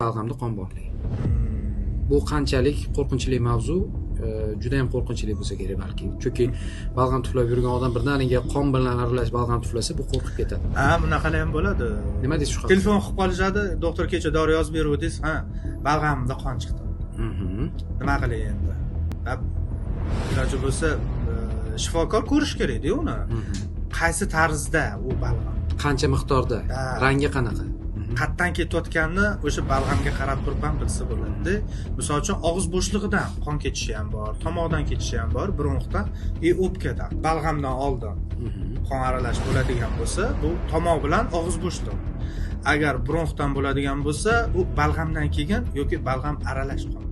Balg'amda qon borligi. Bu qanchalik qo'rqinchli mavzu, juda ham qo'rqinchli bo'lsa kerak balki. Chunki balg'am tuflab yurgan odam birdaniga qon bilan aralash balg'am tuflasa, bu qo'rqib ketadi. Ha, bunaqalar ham bo'ladi. Nima deysiz shu haqda? Telefon qilib qolishadi, doktor kecha dori yozib beruvdingiz, ha, balg'amda qon chiqdi. Nima qilay endi? Iloji bo'lsa, shifokor ko'rish kerakda uni. Qaysi tarzda u balg'am? Qancha miqdorda? Rangi qanaqa? Qayerdan ketayotganini o'sha balg'amga qarab turib ham bilsa bo'ladida. Misol uchun, og'iz bo'shlig'idan qon ketishi ham bor, tomoqdan ketishi ham bor, bronxdan и o'pkadan. Balg'amdan oldin qon aralash bo'ladigan bo'lsa, bu tomoq bilan og'iz bo'shlig'i. Agar bronxdan bo'ladigan bo'lsa, u balg'amdan keyin yoki balg'am aralash qon.